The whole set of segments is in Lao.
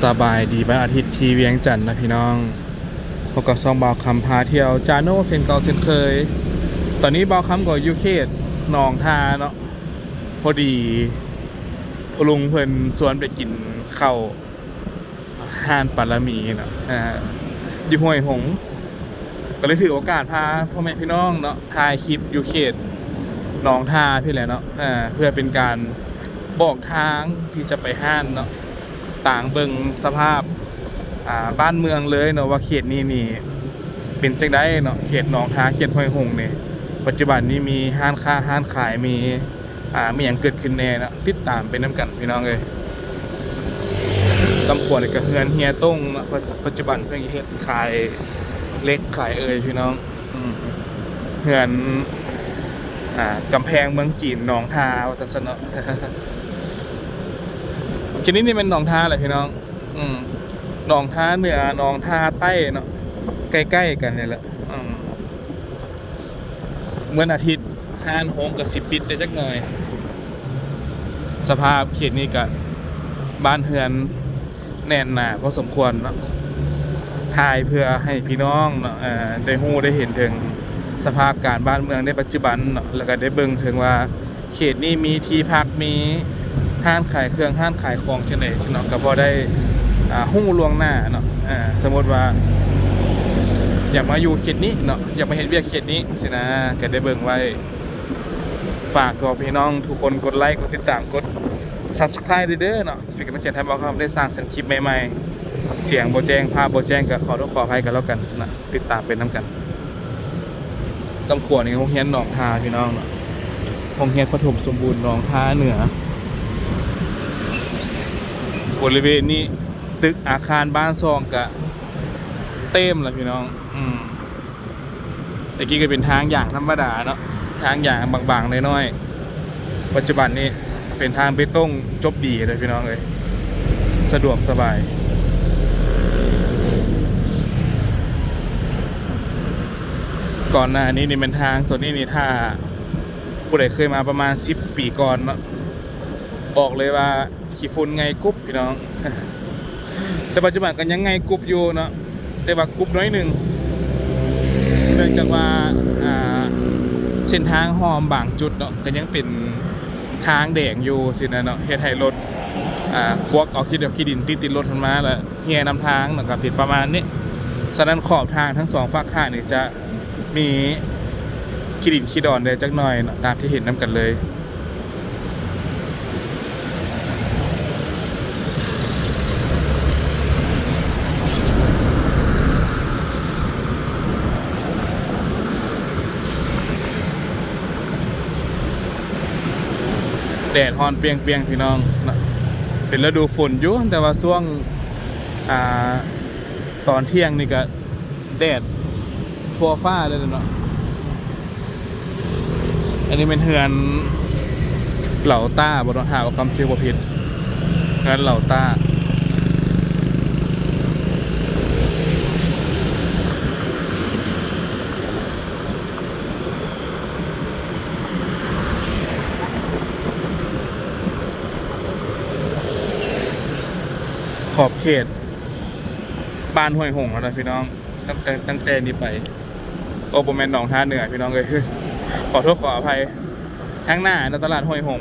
ສະບາຍດີວັນອາທິດທີ່ວຽງຈັນນະພີ່ນ້ອງ, ພົບກັບຊ່ອງບ່າວຄຳພາທ່ຽວຈາໂນເຊັ່ນເກົ່າເຊັ່ນເຄີຍ. ຕອນນີ້ບ່າວຄຳກໍຢູ່ເຂດໜອງທາເນາະ, ພໍດີພໍ່ລຸງເພິ່ນຊວນໄປກິນເຂົ້າຮ້ານປາລະມີເນາະ ອ່າ ຢູ່ຫ້ວຍຫົງ. ກໍເລີຍຖືໂອກາດພາພໍ່ແມ່ພີ່ນ້ອງເນາະ ຖ່າຍຄລິບຢູ່ເຂດໜອງທາພີ້ແຫຼະເນາະ ເພື່ອເປັນການບອກທາງທີ່ຈະໄປຮ້ານເນາະ, ຕາງເບິ່ງສະພາບ ອ່າ ບ້ານເມືອງເລີຍເນາະ ວ່າເຂດນີ້ນີ້ເປັນຈັ່ງໃດເນາະ. ເຂດໜອງທາ ເຂດຫ້ວຍຫົງນີ້ ປັດຈຸບັນນີ້ມີຮ້ານຄ້າຮ້ານຂາຍ ມີ ອ່າ ມີຫຍັງເກີດຂຶ້ນແດ່ເນາະ, ຕິດຕາມໄປນຳກັນພີ່ນ້ອງເອີຍ. ກຳຂວານີ້ກໍເຮືອນເຮຍຕົງເນາະ, ປັດ ປັດຈຸບັນເພິ່ນເຮັດຂາຍເຫຼັກຂາຍເອີຍພີ່ນ້ອງ. ອືມ ເຮືອນ ອ່າ ກຳແພງເມືອງຈີນໜອງທາ ວ່າຊັ້ນຊະເນາະ. ທີ່ນີ້ນີ້ແມ່ນໜອງທາແຫຼະພີ່ນ້ອງ. ອືມ ໜອງທາເໜືອ ໜອງທາໃຕ້ເນາະ, ໃກ້ໆກັນນີ້ແຫຼະ. ອືມ ວັນອາທິດຮ້ານໂຮງກໍຊິປິດໄດ້ຈັກໜ່ອຍ. ສະພາບເຂດນີ້ກະບ້ານເຮືອນແໜ້ນໜາພໍສົມຄວນເນາະ, ຖ່າຍເພື່ອໃຫ້ພີ່ນ້ອງເນາະ ເອີ ໄດ້ຮູ້ໄດ້ເຫັນເຖິງສະພາບການບ້ານເມືອງໃນປັດຈຸບັນເນາະ, ແລ້ວກະໄດ້ເບິ່ງເຖິງວ່າ ເຂດນີ້ມີທີ່ພັກ ມີຮ້ານຂາຍເຄື່ອງ ຮ້ານຂາຍຂອງຈັ່ງໃດຊີ້ເນາະ, ກໍພໍໄດ້ ອ່າ ຮູ້ລ່ວງໜ້າເນາະ. ເອີ ສົມມຸດວ່າຢາກມາຢູ່ເຂດນີ້ເນາະ, ຢາກມາເຮັດວຽກເຂດນີ້ຊີ້ນະ, ກໍໄດ້ເບິ່ງໄວ້. ຝາກບອກພີ່ນ້ອງທຸກຄົນກົດໄລ ກົດຕິດຕາມ ກົດ Subscribe ເດີເນາະ, ເປັນກຳລັງໃຈໃຫ້ບ່າວຄຳໄດ້ສ້າງສັນຄລິບໃໝ່ໆ. ສຽງບໍ່ແຈ້ງ ພາບບໍ່ແຈ້ງ ກໍຂໍໂທດຂໍອະໄພກັນແລ້ວກັນນະ. ຕິດຕາມໄປນຳກັນ. ກຳຂວານີ້ໂຮງຮຽນໜອງທາພີ່ນ້ອງເນາະ, ໂຮງຮຽນປະຖົມສົມບູນໜອງທາເໜືອ. ບໍລິເວນນີ້ຕຶກອາຄານບ້ານຊ່ອງກະເຕັມລະພີ່ນ້ອງ. ອືມ ແຕ່ກີ້ກໍເປັນທາງຢາງທຳມະດາເນາະ, ທາງຢາງບາງໆນ້ອຍໆ. ປັດຈຸບັນນີ້ເປັນທາງເບຕົງຈົບດີເລີຍພີ່ນ້ອງເອີຍ, ສະດວກສະບາຍ. ກ່ອນໜ້ານີ້ນີ້ແມ່ນທາງໂຊນນີ້ນີ້ ຖ້າຜູ້ໃດເຄີຍມາປະມານສິບປີກ່ອນເນາະ ບອກເລີຍວ່າ ຂີ້ຝຸ່ນໄງ່ກຸບພີ່ນ້ອງ. ແຕ່ປັດຈຸບັນກໍຍັງໄງ່ກຸບຢູ່ເນາະ, ແຕ່ວ່າກຸບໜ້ອຍໜຶ່ງ ເນື່ອງຈາກວ່າ ອ່າ ເສັ້ນທາງຮ່ອມບາງຈຸດເນາະ ກໍຍັງເປັນທາງແດງຢູ່ຊີ້ນະເນາະ, ເຮັດໃຫ້ລົດ ອ່າ ກວກເອົາຂີ້ດອກຂີ້ດິນຕິດຕິດລົດມັນມາ ແລ້ວເຮ່ຍນຳທາງເນາະ, ກໍເປັນປະມານນີ້. ສະນັ້ນຂອບທາງທັງສອງຟາກຂ້າງນີ້ຈະ ມີຂີ້ດິນຂີ້ດອນແດ່ຈັກໜ້ອຍເນາະ ຕາມທີ່ເຫັນນຳກັນເລີຍ. ແດດຮ້ອນປ່ຽງໆ ພີ່ນ້ອງເນາະ, ເປັນລະດູຝົນຢູ່ ແຕ່ວ່າຊ່ວງ ອ່າ ຕອນທ່ຽງນີ້ກະ ແດດທົ່ວຟ້າເລີຍເນາະ. ອັນນີ້ແມ່ນເຮືອນເຫຼົາຕ້າບໍ່ເນາະ ຖ້າວ່າຄຳຊື່ບໍ່ຜິດ, ເຮືອນເຫຼົາຕ້າ. ຂອບເຂດບ້ານຫ້ວຍຫົງແລ້ວນະພີ່ນ້ອງ, ຕັ້ງແຕ່ ຕັ້ງແຕ່ນີ້ໄປ. ໂອ້ ບໍ່ແມ່ນໜອງທ່າເໜືອພີ່ນ້ອງເອີຍ, ຂໍໂທດຂໍອະໄພ. ທາງໜ້າເນາະ ຕະຫຼາດຫ້ວຍຫົງ.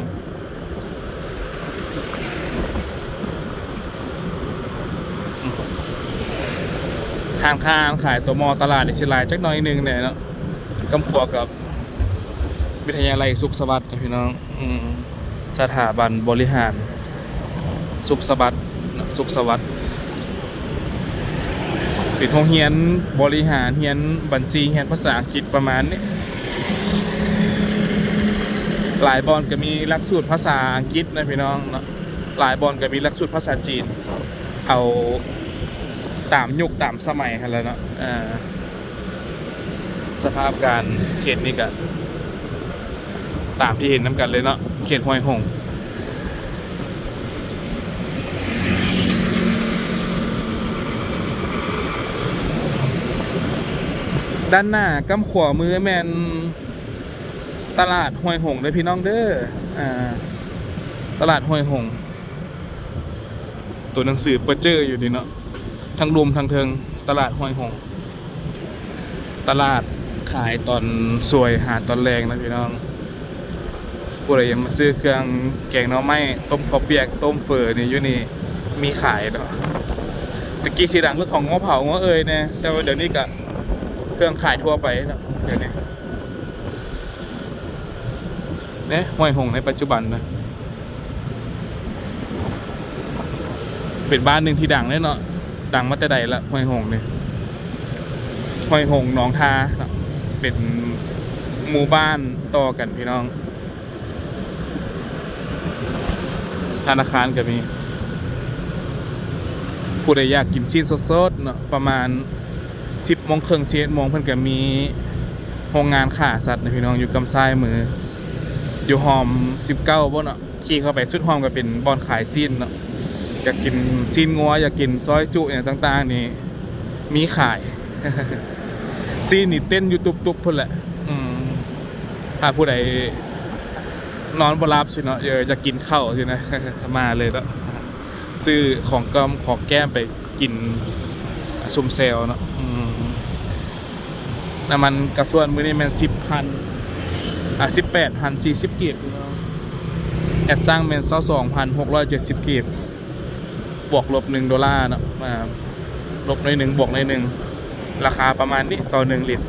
ຮ້ານຄ້າຮ້ານຂາຍຕົວໝໍ້ຕະຫຼາດນີ້ຊິຫຼາຍຈັກໜ້ອຍໜຶ່ງແດ່ເນາະ, ກຳຂວາກັບວິທະຍາໄລສຸກສະຫວັດນະພີ່ນ້ອງ. ອືມ ສະຖາບັນບໍລິຫານສຸກສະຫວັດເນາະ, ສຸກສະຫວັດ ເປັນໂຮງຮຽນບໍລິຫານ, ຮຽນບັນຊີ, ຮຽນພາສາອັງກິດປະມານນີ້. ຫຼາຍບ່ອນກໍມີຫຼັກສູດພາສາອັງກິດນະພີ່ນ້ອງເນາະ, ຫຼາຍບ່ອນກໍມີຫຼັກສູດພາສາຈີນ. ເອົາຕາມຍຸກຕາມສະໄໝຫັ້ນແຫຼະເນາະ. ເອີ ສະພາບການເຂດນີ້ກະຕາມທີ່ເຫັນນຳກັນເລີຍເນາະ, ເຂດຫ້ວຍຫົງ. ດ້ານໜ້າກ້ຳຂວາມືແມ່ນຕະຫຼາດຫ້ວຍຫົງເດີພີ່ນ້ອງເດີ, ອ່າ ຕະຫຼາດຫ້ວຍຫົງ. ໂຕໜັງສືປະເຈີຢູ່ນີ້ເນາະ ທັງລຸ່ມທັງເທິງ ຕະຫຼາດຫ້ວຍຫົງ ຕະຫຼາດຂາຍຕອນສວຍຫາຕອນແລງນະພີ່ນ້ອງ. ຜູ້ໃດຢາກມາຊື້ເຄື່ອງແກງໜໍ່ໄມ້ ຕົ້ມເຂົ້າປຽກ ຕົ້ມເຝີນີ້ ຢູ່ນີ້ມີຂາຍເນາະ. ແຕ່ກີ້ຊິດັງເລື່ອງຂອງງົວເຜົາງົວເອີ່ຍແດ່ ແຕ່ວ່າດຽວນີ້ກະເຄື່ອງຂາຍທົ່ວໄປເນາະ ດຽວນີ້. ເດ້ ຫ້ວຍຫົງໃນປັດຈຸບັນນະ ເປັນບ້ານໜຶ່ງທີ່ດັງເດ້ເນາະ ດັງມາແຕ່ໃດລະ ຫ້ວຍຫົງນີ້ ຫ້ວຍຫົງ ໜອງທາເນາະ ເປັນໝູ່ບ້ານຕໍ່ກັນພີ່ນ້ອງ. ທະນາຄານກໍມີ ຜູ້ໃດຢາກກິນຊີ້ນສົດໆເນາະ ປະມານສິບໂມງເຄິ່ງ ສິບເອັດໂມງ ເພິ່ນກໍມີໂຮງງານຂ້າສັດນະພີ່ນ້ອງ ຢູ່ກຳຊ້າຍມື ຢູ່ຮ່ອມສິບເກົ້າບໍເນາະ. ຂີ່ເຂົ້າໄປສຸດຮ່ອມກໍເປັນບ່ອນຂາຍຊີ້ນເນາະ ຢາກກິນຊີ້ນງົວ ຢາກກິນຊອຍຈຸຫຍັງຕ່າງໆນີ້ມີຂາຍ. ຊີ້ນນີ້ເຕັ້ນຢູ່ຕຸບໆພຸ້ນແຫຼະ. ອືມ ຖ້າຜູ້ໃດນອນບໍ່ຫຼັບຊີ້ເນາະ ຢາກກິນເຂົ້າຊີ້ນະ ມາເລີຍເນາະ ຊື້ຂອງກອມຂອງແກ້ມໄປກິນຊຸມແຊວເນາະ. ອືມ ນ້ຳມັນກາຊວນມື້ນີ້ແມ່ນສິບພັນ ອ່າ ສິບແປດພັນສີ່ສິບກີບ ແອັດຊັງແມ່ນຊາວສອງພັນຫົກຮ້ອຍເຈັດສິບກີບ ບວກລົບໜຶ່ງໂດລາເນາະ ອ່າ ລົບໜ້ອຍໜຶ່ງ ບວກໜ້ອຍໜຶ່ງ ລາຄາປະມານນີ້ຕໍ່ໜຶ່ງລິດ.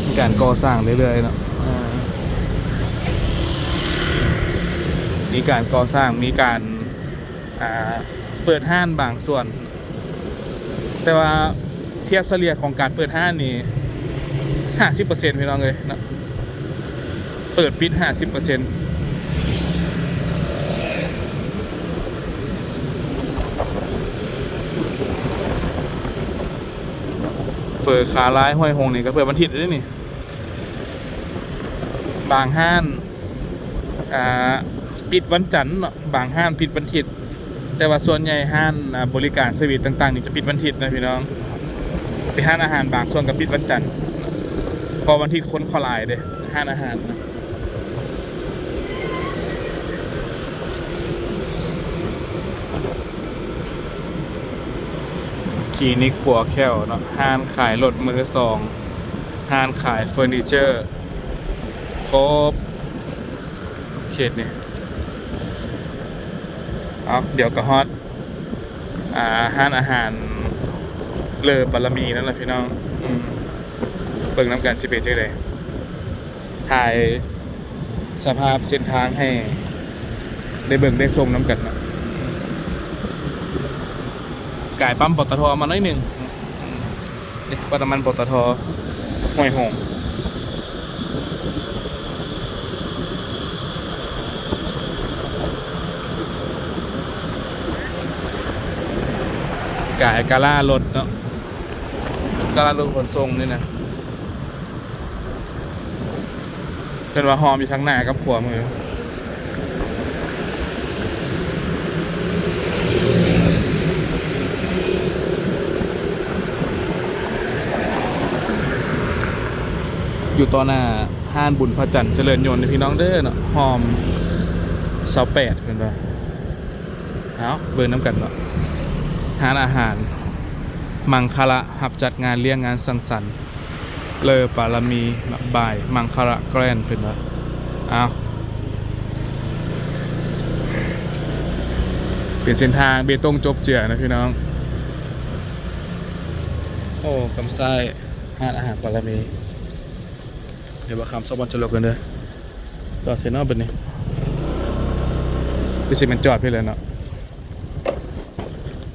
ມີການກໍ່ສ້າງເລື້ອຍໆເນາະ ມີການກໍ່ສ້າງ ມີການ ອ່າ ເປີດຮ້ານບາງສ່ວນ ແຕ່ວ່າທຽບສະເລ່ຍຂອງການເປີດຮ້ານນີ້ຫ້າສິບເປີເຊັນ ພີ່ນ້ອງເອີຍເນາະ ເປີດປິດຫ້າສິບເປີເຊັນ. ເຝີຂາລາຍຫ້ວຍຫົງນີ້ກໍເປີດວັນທິດເດ້ນີ້. ບາງຮ້ານ ອ່າ ປິດວັນຈັນເນາະ ບາງຮ້ານປິດວັນທິດ ແຕ່ວ່າສ່ວນໃຫຍ່ຮ້ານ ອ່າ ບໍລິການເຊີວິສຕ່າງໆນີ້ຈະປິດວັນທິດນະພີ່ນ້ອງ. ເປັນຮ້ານອາຫານບາງສ່ວນກໍປິດວັນຈັນ ເພາະວັນທິດຄົນເຂົ້າຫຼາຍເດ້ ຮ້ານອາຫານນະ. ຄລີນິກປົວແຂ້ວເນາະ ຮ້ານຂາຍລົດມືສອງ ຮ້ານຂາຍເຟີນີເຈີ ຄົບເຂດນີ້. ເອົາ ດຽວກໍຮອດ ອ່າ ຮ້ານອາຫານເລີບາລາມີນັ້ນລະພີ່ນ້ອງ. ອືມ ເບິ່ງນຳກັນຊິເປັນຈັ່ງໃດ ຖ່າຍສະພາບເສັ້ນທາງໃຫ້ໄດ້ເບິ່ງໄດ້ຊົມນຳກັນເນາະ. ກາຍປ້ຳ ປຕທ ມາໜ້ອຍໜຶ່ງ ນີ້ ປ້ຳນ້ຳມັນ ປຕທ ຫ້ວຍຫົງ ກາຍກາລາລົດເນາະ ກາລາລົດຂົນສົ່ງນີ້ນະ. ເພິ່ນວ່າຮ່ອມຢູ່ທາງໜ້າກັບຂວາມື. ຢູ່ຕໍ່ໜ້າຮ້ານບຸນພະຈັນຈະເລີນຍົນເດີພີ່ນ້ອງເດີເນາະ ຮ່ອມຊາວແປດ ເພິ່ນວ່າ. ເອົາ ເບິ່ງນຳກັນເນາະ ຮ້ານອາຫານມັງຄະລະ ຮັບຈັດງານລ້ຽງງານສັງສັນ ເລີບາລະມີ ບາຍ ມັງຄະລະແກຣນ ເພິ່ນວ່າ. ເອົາ ເປັນເສັ້ນທາງເບຕົງຈົບເຈືອນະພີ່ນ້ອງ. ໂອ້ ກຳຊ້າຍ ຮ້ານອາຫານບາລະມີ. ດຽວບ່າວຄຳຊອກບ່ອນຈອດລົດກ່ອນເດີ. ຈອດໃສເນາະບັດນີ້? ຄືຊິແມ່ນຈອດພີ້ແຫຼະເນາະ.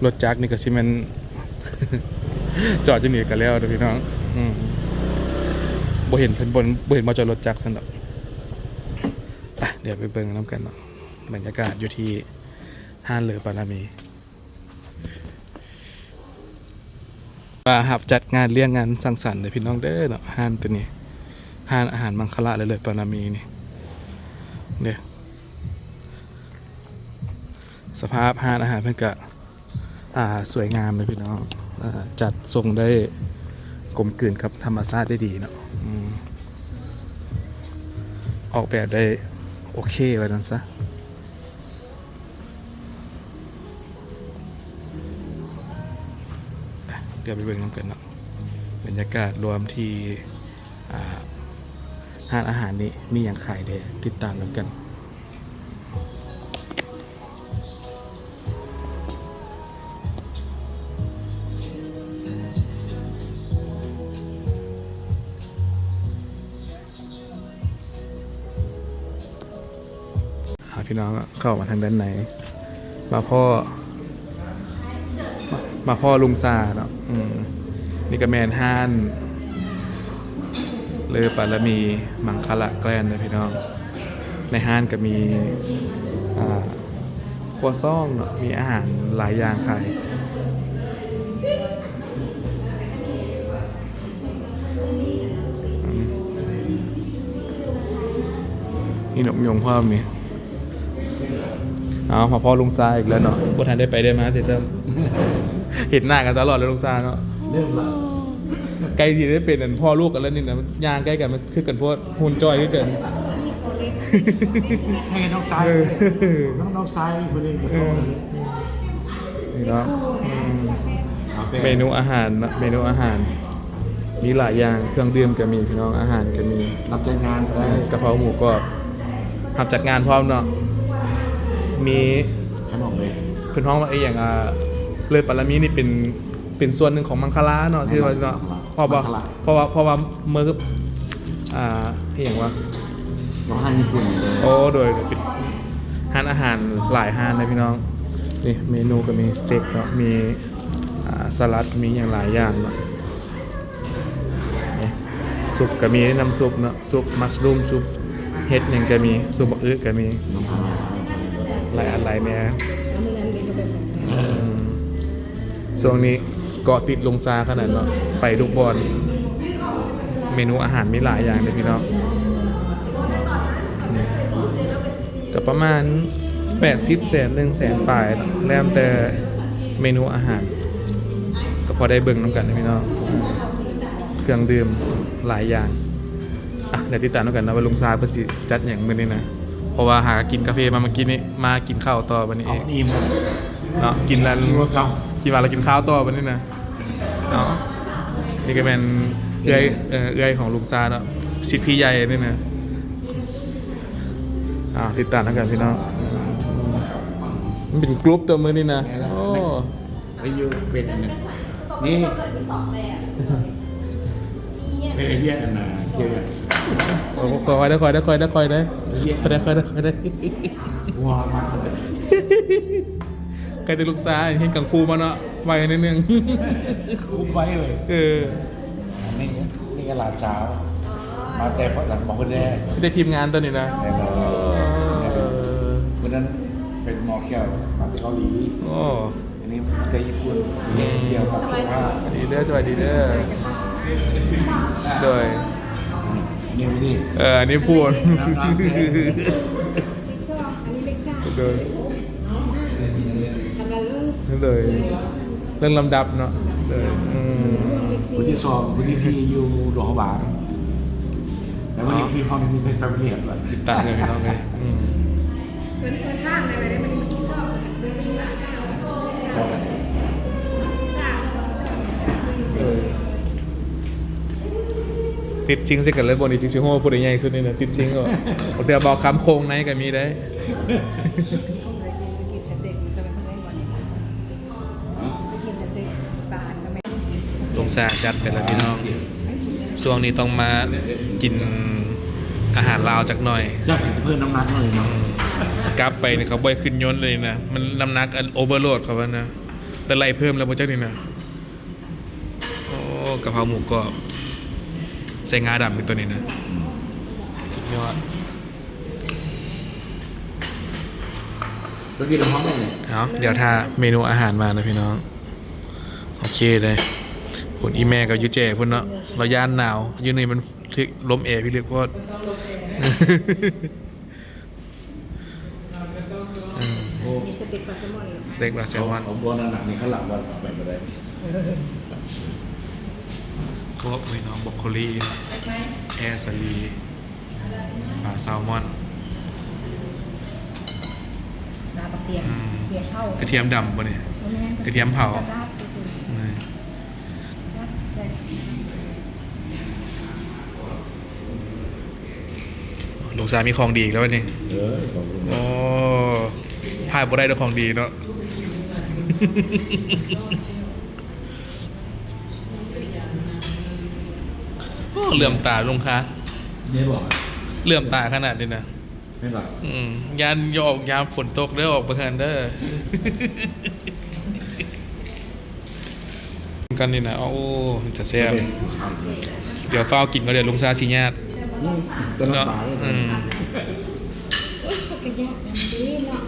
ລົດຈັກນີ້ກໍຊິແມ່ນ ຈອດຢູ່ນີ້ກໍແລ້ວເດີພີ່ນ້ອງ. ອືມ ບໍ່ເຫັນເພິ່ນ ບໍ່ ບໍ່ເຫັນບ່ອນຈອດລົດຈັກຊັ້ນດອກ. ໄປ ດຽວໄປເບິ່ງນຳກັນເນາະ ບັນຍາກາດຢູ່ທີ່ຮ້ານເລີບາລະມີ. ວ່າຮັບຈັດງານລ້ຽງງານສັງສັນເດີພີ່ນ້ອງເດີເນາະ. ຮ້ານໂຕນີ້ ຮ້ານອາຫານມັງຄະລະ ເລີບາລະມີນີ້ເດີ. ສະພາບຮ້ານອາຫານເພິ່ນກະ ອ່າ ສວຍງາມເລີຍພີ່ນ້ອງ. ອ່າ ຈັດຊົງໄດ້ກົມກືນກັບທຳມະຊາດໄດ້ດີເນາະ. ອືມ ອອກແບບໄດ້ໂອເຄວ່າຊັ້ນຊະ. ດຽວໄປເບິ່ງນຳກັນເນາະ ບັນຍາກາດລວມທີ່ ອ່າ ຮ້ານອາຫານນີ້ມີຫຍັງຂາຍແດ່ ຕິດຕາມນຳກັນ. ອ່າ ພີ່ນ້ອງເຂົ້າມາທາງດ້ານໃນ ມາພໍ້ ມາພໍ້ລຸງຊາເນາະ. ອືມ ນີ້ກໍແມ່ນຮ້ານເລີປາລະມີມັງຄະລະແກຣນເດີພີ່ນ້ອງ. ໃນຮ້ານກໍມີ ອ່າ ຄົວຊອງເນາະ ມີອາຫານຫຼາຍຢ່າງຂາຍ. ອືມ ມີນົກຍົງພ້ອມນີ້. ເອົາ ມາພໍ້ລຸງຊາອີກແລ້ວເນາະ ບໍ່ທັນໄດ້ໄປໄດ້ມາເທື່ອຊ້ຳ. ເຫັນໜ້າກັນຕະຫຼອດແລ້ວລຸງຊາເນາະ. ເລີ່ມລະ ໃກ້ຊິໄດ້ເປັນອັນພໍ່ລູກກັນແລ້ວນີ້ນະ ຍ່າງໃກ້ກັນມັນຄືກັນໂພດ ຫຸ່ນຈ່ອຍຄືກັນ. ໃຫ້ນ້ອງຊາຍ ເອີ ນ້ອງ ນ້ອງຊາຍຜູ້ນີ້ກໍ ເອີ ໂຕແລ້ວນີ້. ນີ້ເນາະ ອືມ ກາແຟ ເມນູອາຫານເນາະ ເມນູອາຫານມີຫຼາຍຢ່າງ ເຄື່ອງດື່ມກໍມີພີ່ນ້ອງ ອາຫານກໍມີ ຮັບຈັດງານກໍໄດ້ ເອີ ກະເພົາໝູກອບ ຮັບຈັດງານພ້ອມເນາະ. ມີ ຂະໜົມເດ້ ເພິ່ນຮ້ອງວ່າອີ່ຫຍັງ ອ່າ ເລີປາລະມີນີ້ເປັນ ເປັນສ່ວນໜຶ່ງຂອງມັງຄະລາເນາະ ແມ່ນ ຊື່ວ່າເນາະ ມັງຄະລາ ເພາະວ່າ ມັງຄະລາ ເພາະວ່າ ເພາະວ່າເມື່ອ ອ່າ ອີ່ຫຍັງວະ ເຮົາຮ້ານຍີ່ປຸ່ນນີ້ເດ້. ໂອ້ ໂດຍ ເປັນຮ້ານອາຫານຫຼາຍຮ້ານເດ້ພີ່ນ້ອງ. ນີ້ເມນູກໍມີສະເຕັກເນາະ ມີ ອ່າ ສະລັດ ມີຫຍັງຫຼາຍຢ່າງເນາະ. ນີ້ຊຸບກໍມີ ນ້ຳຊຸບເນາະ ຊຸບມັສຣູມ ຊຸບເຫັດຫຍັງກໍມີ ຊຸບບັກອຶກໍມີ ຫຼາຍອັນຫຼາຍແນວ. ອືມ ຊ່ວງນີ້ເກາະຕິດລຸງຊາຂະໜາດເນາະ ໄປທຸກບ່ອນ ເມນູອາຫານມີຫຼາຍຢ່າງເດ້ພີ່ນ້ອງ. ນີ້ ກໍປະມານແປດສິບແສນ ໜຶ່ງແສນປາຍເນາະ ແລ້ວແຕ່ເມນູອາຫານ ກໍພໍໄດ້ເບິ່ງນຳກັນເດ້ພີ່ນ້ອງ ເຄື່ອງດື່ມຫຼາຍຢ່າງ. ອ່ະ ດຽວຕິດຕາມນຳກັນເນາະວ່າລຸງຊາເພິ່ນຊິຈັດຫຍັງມື້ນີ້ນະ ເພາະວ່າຫາກິນກາເຟມາເມື່ອກີ້ນີ້ ມາກິນເຂົ້າຕໍ່ບັດນີ້ອີກ ເອົາອີ່ມເນາະ ກິນແລ້ວ ກິນແລ້ວກິນເຂົ້າຕໍ່ບັດນີ້ນະ. ເນາະ ນີ້ກໍແມ່ນເອື້ອຍ ເອີ ເອື້ອຍຂອງລຸງຊາເນາະ ສິດພີ່ໃຫຍ່ນີ້ນະ. ອ່າ ຕິດຕາມນຳກັນພີ່ນ້ອງ ມັນເປັນກຣຸບຕົວມື້ນີ້ນະ. ໂອ້ ໄປຢູ່ເປັນອັນນັ້ນ ນີ້ ເປັນໄອເດຍອັນນັ້ນ ເອີ ຄ່ອຍໆ ເດີ ຄ່ອຍໆ ເດີ ຄ່ອຍໆ ເດີ ຄ່ອຍໆ ເດີ ຄ່ອຍໆ ເດີ ວ້າວ ມາ ໃກ້ແຕ່ລູກຊາຍຮຽນກັງຟູມາເນາະ ໄວໜ້ອຍໜຶ່ງ ຄຸມໄວເລີຍ. ເອີ ອັນນີ້ ນີ້ກໍຫຼານສາວ ມາແຕ່ ມາແຕ່ພຸ້ນແດ່ ມີແຕ່ທີມງານຕົວນີ້ນະ. ແມ່ນແລ້ວ ເອີ ຜູ້ນັ້ນເປັນໝໍແຂ້ວ ມາແຕ່ເກົາຫຼີ. ໂອ້ ອັນນີ້ແຕ່ຍີ່ປຸ່ນ ເຮັດກ່ຽວກັບສຸຂະພາບ. ສະບາຍດີເດີ ສະບາຍດີເດີ. ໂດຍ ນີ້ ນີ້ ເອີ ອັນນີ້ຜູ້ ໂດຍ ໂດຍ ເລື່ອງລຳດັບເນາະ. ໂດຍ ອືມ ຜູ້ທີສອງ ຜູ້ທີສີ່ຢູ່ຫຼວງພະບາງ ແລ້ວມື້ນີ້ຄືຫ້ອງນີ້ມີແຕ່ຕຳຫຼວດ ຕິດຕາມເລີຍພີ່ນ້ອງເອີຍ. ອືມ ເພິ່ນ ເພິ່ນສ້າງໄດ້ໄວເດ້ ມັນມີທີ່ຊອກ ເພິ່ນມີທີ່ວ່າສ້າງ ເອີ ຕິດຊິງໃສ່ກັນເລີຍ ບໍ່ນີ້ຊິງຊິໂຮ ຜູ້ໃດໃຫຍ່ສຸດນີ້ນະ ຕິດຊິງເອົາ ບາງເທື່ອບໍ່ຄຳໂຄງໃນກໍມີໄດ໋. ລຸງຊາຈັດໄປແລ້ວພີ່ນ້ອງ ຊ່ວງນີ້ຕ້ອງມາກິນອາຫານລາວຈັກໜ່ອຍ ຢາກໃຫ້ເພີ່ມນ້ຳໜັກໜ້ອຍເນາະ. ກັບໄປນີ້ເຂົາບໍ່ໃຫ້ຂຶ້ນຍົນເລີຍນະ ມັນນ້ຳໜັກອັນໂອເວີໂຫຼດເຂົາວ່ານະ ແຕ່ໄລ່ເພີ່ມແລ້ວບໍ່ຈັກນີ້ນະ. ໂອ້ ກະເພົາໝູກອບ ໃສ່ງາດຳອີກຕົວນີ້ນະ ສຸດຍອດ. ເອົາ ດຽວຖ້າເມນູອາຫານມານະພີ່ນ້ອງ. ໂອເຄເລີຍ ພຸ້ນ ອີ່ແມ່ກໍຢູ່ແຈພຸ້ນເນາະ ລາວຢ້ານໜາວ ຢູ່ນີ້ມັນຖືກລົມແອພິລຶກໂພດ. ອືມ ໂອ້ ສະເຕັກປາແຊລມອນ ສະເຕັກປາແຊລມອນ ເອົາ ເອົາບ່ອນນັ້ນນະ ນີ້ຂ້າງຫຼັງບ່ອນເອົາໄປບໍ່ໄດ້ ເອີ ໂອ້ຍ ພີ່ນ້ອງ ບຣອກໂຄລີ ແອສາລີ ປາແຊລມອນ ສາບັກທຽມ ອືມ ທຽມເຜົາ ກະທຽມດຳບໍ່ນີ້? ບໍ່ແມ່ນ ກະທຽມເຜົາ ຈັກລາດຊື່ໆ ນີ້ ຈັກແຊບ. ລຸງຊາມີຂອງດີອີກແລ້ວບັດນີ້ ເອີ ຂອງດີ ໂອ້ ພາດບໍ່ໄດ້ດອກຂອງດີເນາະ ໂອ້ ເຫຼື້ອມຕາລຸງຄາ ແມ່ນບໍ່? ເຫຼື້ອມຕາຂະໜາດນີ້ນະ ແມ່ນບໍ່? ອືມ ຢ້ານຢ່າອອກຍາມຝົນຕົກເດີ ອອກໄປເຮືອນເດີ. ກັນນີ້ນະ ໂອ້ ເປັນຕາແຊບ ດຽວຟ້າວກິນກ່ອນ ດຽວລຸງຊາຊິຍາດ ອືມ ເນາະ ອືມ ໂອ້ຍ ເຂົາກະຢາກນຳເດ້ເນາະ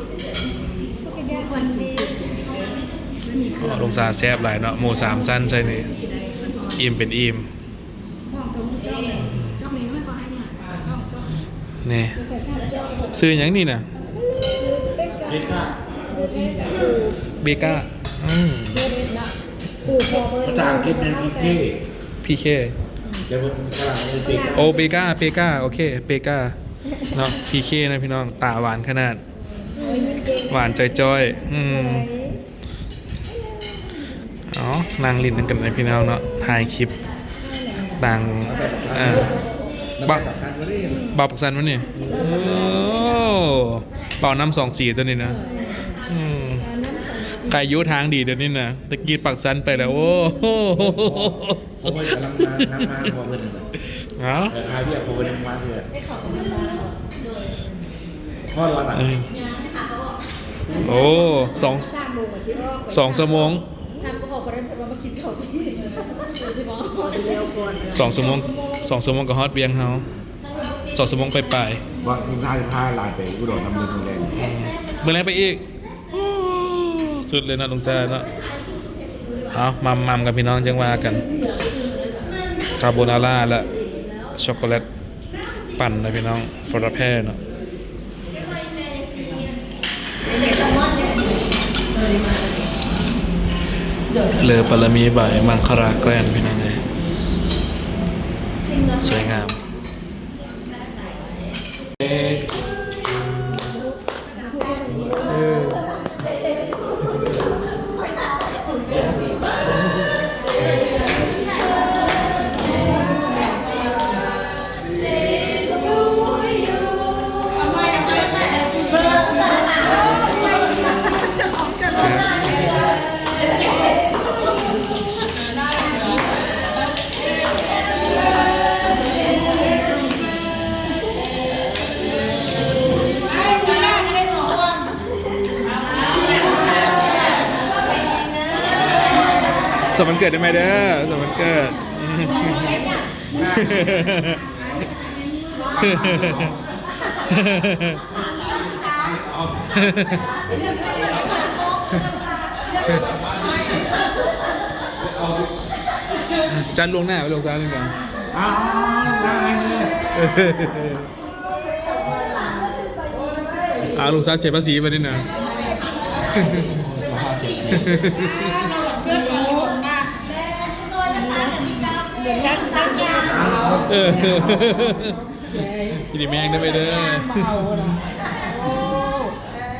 ເຂົາກະຢາກນຳເດ້ ລຸງຊາແຊບຫຼາຍເນາະ ໝູສາມຊັ້ນໃສ່ນີ້ ອີ່ມເປັນອີ່ມ. ນີ້ ຊື່ຫຍັງນີ້ນະ? ເບກາ ເບກາ ອືມ ພາສາອັງກິດແມ່ນ ພີເຄ ພີເຄ ໂອ ເບກາ ເບກາ ໂອເຄ ເບກາເນາະ ພີເຄນະພີ່ນ້ອງ ຕາຫວານຂະໜາດ ຫວານຈ້ອຍໆ ອືມ. ເອົາ ນັ່ງຫຼິ້ນນຳກັນເລີຍພີ່ນ້ອງເນາະ ຖ່າຍຄລິບຕ່າງ ເອີ ເບົາ ເບົາປາກຊັນວະນີ້ ໂອ້ ເບົານ້ຳສອງສີຕົວນີ້ນະ ອືມ ໃຜຢູ່ທາງດີດຽວນີ້ນະ ແຕ່ກີ້ປາກຊັນໄປແລ້ວ ໂອ້ ເຂົາເພິ່ນກຳລັງມາ ນຳມາ ເຂົາເພິ່ນນັ້ນນະ ເອົ້າ ເອີ ຂາຍວຽກ ເຂົາເພິ່ນຍັງມາເທື່ອ ຮອດແລ້ວນະ ເອີ ໂອ້ ສອງ ສອງຊົ່ວໂມງ ສອງຊົ່ວໂມງ ສອງຊົ່ວໂມງ ສອງຊົ່ວໂມງກໍຮອດວຽງເຮົາ ສອງຊົ່ວໂມງປາຍໆ ວ່າລຸງຊາຊິພາຫຼານໄປອຸດົນນຳມື້ແລງ ອືມ ມື້ແລງໄປອີກ. ໂອ້ ສຸດເລີຍເນາະ ລຸງຊາເນາະ ເອົາ ໝ່ຳໆ ກັນພີ່ນ້ອງ ຈັ່ງວ່າກັນ ຄາໂບນາຣາ ແລະ ຊັອກໂກແລັດປັ່ນນະພີ່ນ້ອງ ຟຣາເປເນາະ ເລີ ປາລະມີ ບາຍ ມັງຄະລາແກຣນ ພີ່ນ້ອງເອີຍ ສວຍງາມ. ສວນວັນເກີດໃຫ້ແມ່ເດີ ສວນວັນເກີດ. ຈັດລ່ວງໜ້າໄວ້ ລ່ວງໜ້ານີ້ນະ ອ້າວ ໄດ້ເລີຍ ອ້າວ ລຸງຊາເສຍພາສີບັດນີ້ນະ ເອີ ຢູ່ດີມີແຮງເດີ ໄປເດີ ໂອ້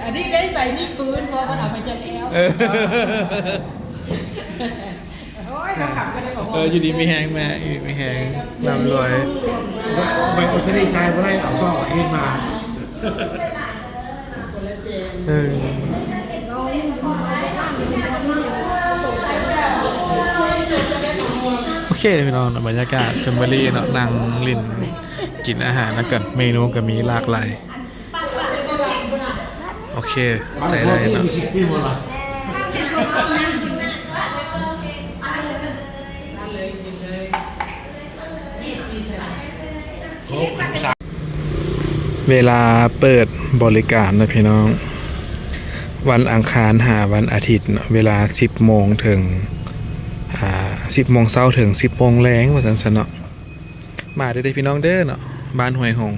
ອັນນີ້ໄດ້ໃບນີ້ຄືນ ເພາະວ່າເພິ່ນເອົາໄປຈັດແລ້ວ ເອີ ໂອ້ຍ ເອີ ຢູ່ດີມີແຮງແມ່ ຢູ່ດີມີແຮງ ລ່ຳລວຍ ໄປອົດສະລີຊາຍບໍ່ໄດ້ ເອົາຊອກຄືນມາ. ເອີ ໂອເຄພີ່ນ້ອງເນາະ ບັນຍາກາດແຟມິລີເນາະ ນັ່ງຫຼິ້ນກິນອາຫານນຳກັນ ເມນູກໍມີຫຼາກຫຼາຍ ໂອເຄ ໃຊ້ໄດ້ເນາະ. ເວລາເປີດບໍລິການນະພີ່ນ້ອງ ວັນອັງຄານຫາວັນອາທິດເນາະ ເວລາສິບໂມງເຖິງ ອາ ສິບໂມງເຊົ້າເຖິງສິບໂມງແລງ ວ່າຊັ້ນຊະເນາະ. ມາເດີພີ່ນ້ອງເດີເນາະ ບ້ານຫ້ວຍຫົງ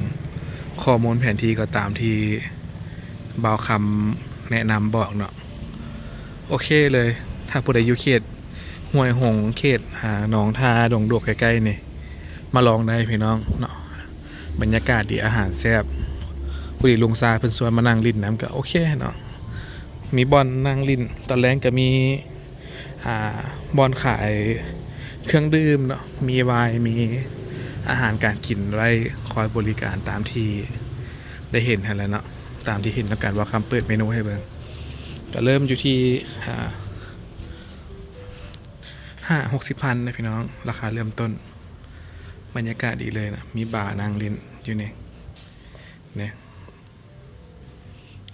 ຂໍ້ມູນແຜນທີ່ກໍຕາມທີ່ບ່າວຄຳ ແນະນຳບອກເນາະ. ໂອເຄເລີຍ ຖ້າຜູ້ໃດຢູ່ເຂດຫ້ວຍຫົງ ເຂດ ອາ ໜອງທາ ດົງໂດກ ໃກ້ໆນີ້ ມາລອງໄດ້ພີ່ນ້ອງເນາະ. ບັນຍາກາດດີ ອາຫານແຊບ. ພໍດີລຸງຊາເພິ່ນຊວນມານັ່ງຫຼິ້ນນຳ ກໍໂອເຄເນາະ. ມີບ່ອນນັ່ງຫຼິ້ນ ຕອນແລງກໍມີ ອ່າ ບ່ອນຂາຍເຄື່ອງດື່ມເນາະ, ມີວາຍ ມີອາຫານການກິນໄວ້ຄອຍບໍລິການຕາມທີ່ໄດ້ເຫັນຫັ້ນແຫຼະເນາະ, ຕາມທີ່ເຫັນນຳກັນວ່າຄຳເປີດເມນູໃຫ້ເບິ່ງ. ກໍເລີ່ມຢູ່ທີ່ ອ່າ ຫ້າຫົກສິບພັນນະພີ່ນ້ອງ, ລາຄາເລີ່ມຕົ້ນ. ບັນຍາກາດດີເລີຍນະ, ມີບານັ່ງຫຼິ້ນຢູ່ນີ້ ນີ້.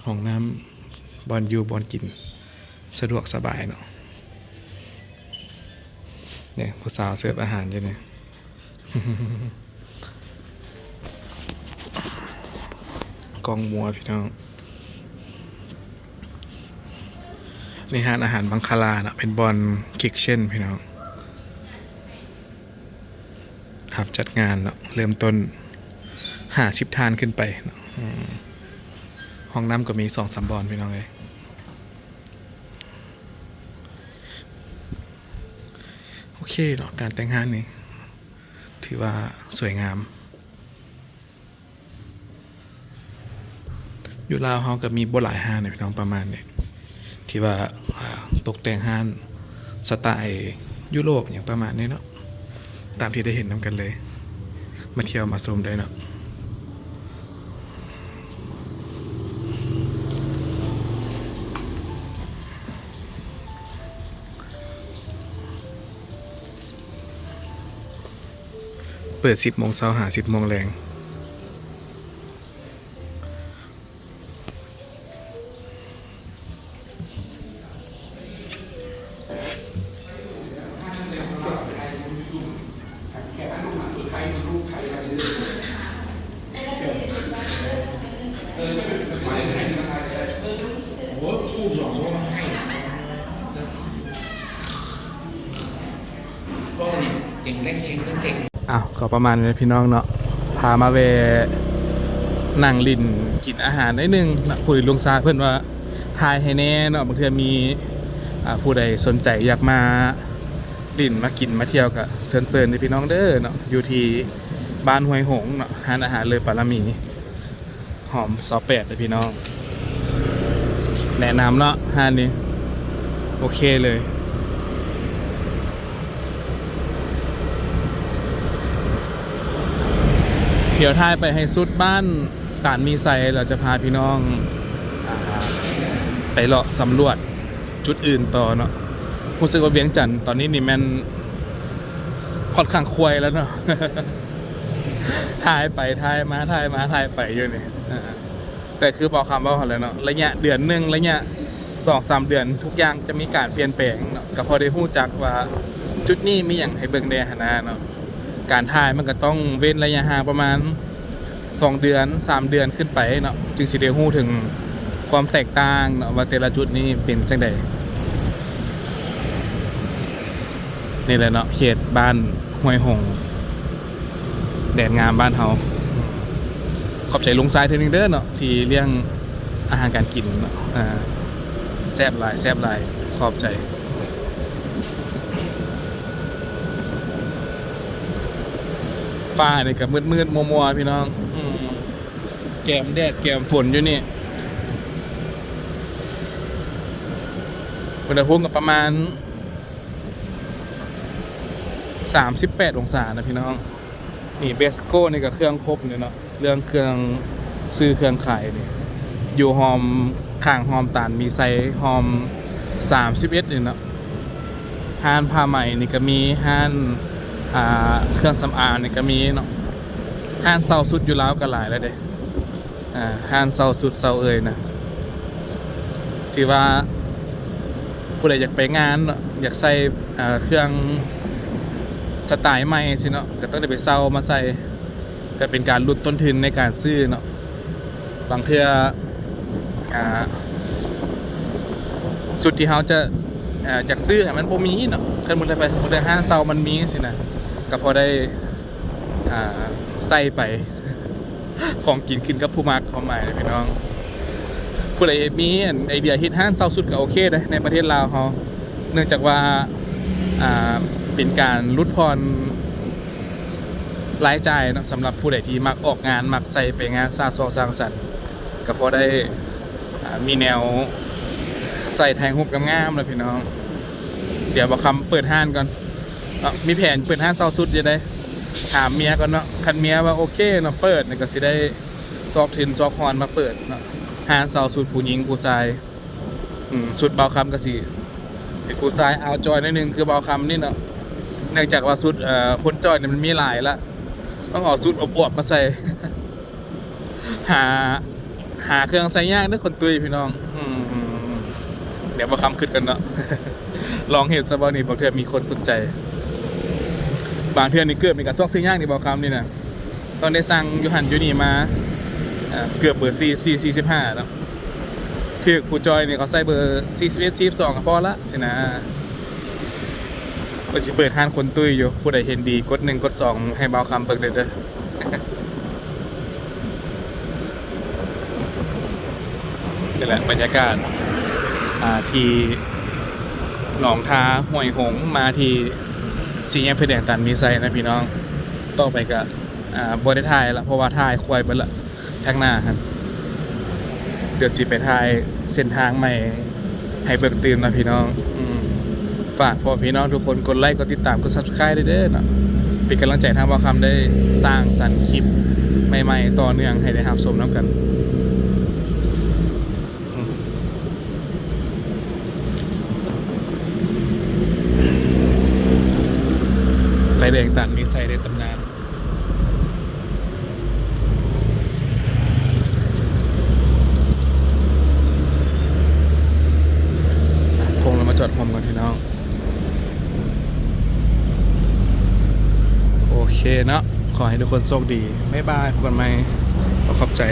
ຫ້ອງນ້ຳ ບ່ອນຢູ່ບ່ອນກິນ ສະດວກສະບາຍເນາະ. ນີ້ ຜູ້ສາວເສີບອາຫານຢູ່ນີ້ ກ້ອງມົວພີ່ນ້ອງ. ນີ້ຮ້ານອາຫານບັງຄະລາເນາະ, ເປັນບ່ອນຄິດເຊັນພີ່ນ້ອງ. ຮັບຈັດງານເນາະ, ເລີ່ມຕົ້ນຫ້າສິບທ່ານຂຶ້ນໄປເນາະ. ອືມ ຫ້ອງນ້ຳກໍມີສອງສາມບ່ອນພີ່ນ້ອງເອີຍ. ໂອເຄເນາະ, ການແຕ່ງຮ້ານນີ້ຖືວ່າສວຍງາມ. ຢູ່ລາວເຮົາກໍມີບໍ່ຫຼາຍຮ້ານນະພີ່ນ້ອງ ປະມານນີ້ ທີ່ວ່າ ອ່າ ຕົກແຕ່ງຮ້ານສະໄຕຢູໂຣບຫຍັງປະມານນີ້ເນາະ, ຕາມທີ່ໄດ້ເຫັນນຳກັນເລີຍ. ມາທ່ຽວມາຊົມໄດ້ເນາະ. ເປີດສິບໂມງເຊົ້າຫາສິບໂມງແລງ. ອ້າວ ກໍປະມານນີ້ແຫຼະພີ່ນ້ອງເນາະ, ພາມາແວ່ນັ່ງຫຼິ້ນກິນອາຫານໜ້ອຍໜຶ່ງເນາະ. ຜູ້ລຸງຊາເພິ່ນວ່າຖ່າຍໃຫ້ແດ່ເນາະ, ບາງເທື່ອມີ ອ່າ ຜູ້ໃດສົນໃຈຢາກມາຫຼິ້ນມາກິນມາທ່ຽວ ກໍເຊີນເຊີນເດີພີ່ນ້ອງເດີເນາະ. ຢູ່ທີ່ບ້ານຫ້ວຍຫົງເນາະ, ຮ້ານອາຫານເລີຍປາລະມີ ຫອມຊາວແປດເດີພີ່ນ້ອງ. ແນະນຳເນາະ ຮ້ານນີ້ ໂອເຄເລີຍ. ດຽວຖ່າຍໄປໃຫ້ສຸດບ້ານຕານມີໄຊ ແລ້ວຈະພາພີ່ນ້ອງ ອ່າ ໄປເລາະສຳຫຼວດຈຸດອື່ນຕໍ່ເນາະ. ຮູ້ສຶກວ່າວຽງຈັນຕອນນີ້ນີ້ແມ່ນ ຂ້ອນຂ້າງຄວາຍແລ້ວເນາະ, ຖ່າຍໄປຖ່າຍມາ ຖ່າຍມາຖ່າຍໄປຢູ່ນີ້. ອ່າ ແຕ່ຄືບ່າວຄຳເວົ້າຫັ້ນແຫຼະເນາະ, ໄລຍະເດືອນໜຶ່ງ ໄລຍະສອງສາມເດືອນ ທຸກຢ່າງຈະມີການປ່ຽນແປງເນາະ. ກໍພໍໄດ້ຮູ້ຈັກວ່າຈຸດນີ້ມີຫຍັງໃຫ້ເບິ່ງແດ່ຫັ້ນນະເນາະ. ການຖ່າຍມັນກໍຕ້ອງເວັ້ນໄລຍະຫ່າງປະມານ ສອງເດືອນ ສາມເດືອນຂຶ້ນໄປເນາະ, ຈຶ່ງຊິໄດ້ຮູ້ເຖິງຄວາມແຕກຕ່າງເນາະ ວ່າແຕ່ລະຈຸດນີ້ເປັນຈັ່ງໃດ. ນີ້ແຫຼະເນາະ ເຂດບ້ານຫ້ວຍຫົງ ແດນງາມບ້ານເຮົາ. ຂອບໃຈລຸງຊາຍເທື່ອໜຶ່ງເດີເນາະ ທີ່ລ້ຽງອາຫານການກິນເນາະ. ອ່າ ແຊບຫຼາຍ ແຊບຫຼາຍ ຂອບໃຈ. ຟ້ານີ້ກໍມືດໆ ມົວໆ ພີ່ນ້ອງ. ອືມ ແກມແດດແກມຝົນຢູ່ນີ້. ອຸນຫະພູມກໍປະມານສາມສິບແປດອົງສານະພີ່ນ້ອງ. ນີ້ເບສໂກນີ້ກໍເຄື່ອງຄົບເລີຍເນາະ, ເລື່ອງເຄື່ອງຊື້ເຄື່ອງຂາຍນີ້ ຢູ່ຮ່ອມ ຂ້າງຮ່ອມຕານມີໄຊ ຮ່ອມສາມສິບເອັດນີ້ເນາະ. ຮ້ານຜ້າໄໝນີ້ກໍມີ, ຮ້ານ ອ່າ ເຄື່ອງສຳອາງນີ້ກໍມີເນາະ. ຮ້ານເຊົ່າຊຸດຢູ່ລາວກໍຫຼາຍແລ້ວເດ້. ອ່າ ຮ້ານເຊົ່າຊຸດເຊົ່າເອີ່ຍນະ ຖືວ່າຜູ້ໃດຢາກໄປງານເນາະ, ຢາກໃສ່ ເອີ່ ເຄື່ອງສະໄຕໃໝ່ຊີ້ເນາະ, ກໍຕ້ອງໄດ້ໄປເຊົ່າມາໃສ່ ກໍເປັນການຫຼຸດຕົ້ນທຶນໃນການຊື້ເນາະ. ບາງເທື່ອ ອ່າ ຊຸດທີ່ເຮົາຈະ ເອີ່ ຢາກຊື້ຫັ້ນມັນບໍ່ມີເນາະ, ຄັນມື້ໃດໄປ ມື້ໃດຮ້ານເຊົ່າມັນມີຊີ້ນະ ກໍພໍໄດ້ ອ່າ ໃສ່ໄປ ຂອງກິນຂຶ້ນກັບຜູ້ມັກ ຄວາມໝາຍນະພີ່ນ້ອງ. ຜູ້ໃດມີອັນໄອເດຍເຮັດຮ້ານເຊົ່າຊຸດກໍໂອເຄເດ້ ໃນປະເທດລາວເຮົາ ເນື່ອງຈາກວ່າ ອ່າ ເປັນການຫຼຸດຜ່ອນລາຍຈ່າຍເນາະ ສຳລັບຜູ້ໃດທີ່ມັກອອກງານ ມັກໃສ່ໄປງານສ້າງສ້ອງສ້າງສັນ ກໍພໍໄດ້ ອ່າ ມີແນວໃສ່ຖ່າຍຮູບງາມໆເນາະພີ່ນ້ອງ. ດຽວບ່າວຄຳເປີດຮ້ານກ່ອນເນາະ ມີແຜນເປີດຮ້ານເຊົ່າຊຸດຢູ່ເດ້ ຖາມເມຍກ່ອນເນາະ ຄັນເມຍວ່າໂອເຄເນາະ ເປີດ ກໍຊິໄດ້ຊອກທຶນຊອກຮອນມາເປີດເນາະ ຮ້ານເຊົ່າຊຸດຜູ້ຍິງຜູ້ຊາຍ. ອືມ ຊຸດບ່າວຄຳກໍຊິເປັນຜູ້ຊາຍອາວຈ່ອຍໜ້ອຍໜຶ່ງ ຄືບ່າວຄຳນີ້ເນາະ ເນື່ອງຈາກວ່າຊຸດ ເອີ ຄົນຈ່ອຍນີ້ມັນມີຫຼາຍລະ ຕ້ອງເອົາຊຸດອວບໆມາໃສ່ ຫາ ຫາເຄື່ອງໃສ່ຍາກເດີ້ຄົນຕຸ້ຍພີ່ນ້ອງ. ອືມ ດຽວບ່າວຄຳຄິດກ່ອນເນາະ ລອງເຮັດຊະບໍ່ນີ້ ບາງເທື່ອມີຄົນສົນໃຈ ບາງເທື່ອນີ້ເກີບນີ້ກໍຊອກຊື້ຍາກນີ້ ບ່າວຄຳນີ້ນະ ຕ້ອງໄດ້ສັ່ງຢູ່ຫັ້ນຢູ່ນີ້ມາ ເອີ ເກືອບເບີສີ່ສິບສີ່ ສີ່ສິບຫ້າເນາະ ຖືກຜູ້ຈ່ອຍນີ້ເຂົາໃສ່ເບີສີ່ສິບເອັດ ສີ່ສິບສອງກໍພໍລະຊີ້ນະ. ເພິ່ນຊິເປີດຮ້ານຄົນຕຸ້ຍຢູ່ ຜູ້ໃດເຫັນດີກົດໜຶ່ງກົດສອງໃຫ້ບ່າວຄຳເບິ່ງແດ່ເດີ້. ນີ້ແຫຼະບັນຍາກາດ ອ່າ ທີ່ໜອງທາ ຫ້ວຍຫົງ ມາທີ່ສີ່ແຍກໄຟແດງຕານມີໄຊນະພີ່ນ້ອງ. ຕໍ່ໄປກະ ອ່າ ບໍ່ໄດ້ຖ່າຍລະ ເພາະວ່າຖ່າຍຄວາຍເບິດລະ ທາງໜ້າຫັ້ນ. ດຽວຊິໄປຖ່າຍເສັ້ນທາງໃໝ່ໃຫ້ເບິ່ງຕື່ມເນາະພີ່ນ້ອງ. ອືມ ຝາກພໍ່ແມ່ພີ່ນ້ອງທຸກຄົນກົດໄລຄ໌ ກົດຕິດຕາມ ກົດ Subscribe ໄດ້ເດີ້ເນາະ ເປັນກຳລັງໃຈທາງບ່າວຄຳໄດ້ສ້າງສັນຄລິບໃໝ່ໆຕໍ່ເນື່ອງໃຫ້ໄດ້ຮັບຊົມນຳກັນ. ໄຟແດງຕານມີໄຊໃນຕຳນານ. ລົງແລ້ວມາຈອດຮ່ວມກັນພີ່ນ້ອງ. ໂອເຄເນາະ ຂໍໃຫ້ທຸກຄົນໂຊກດີ ບາຍບາຍ ພົບກັນໃໝ່ ຂໍຂອບໃຈ.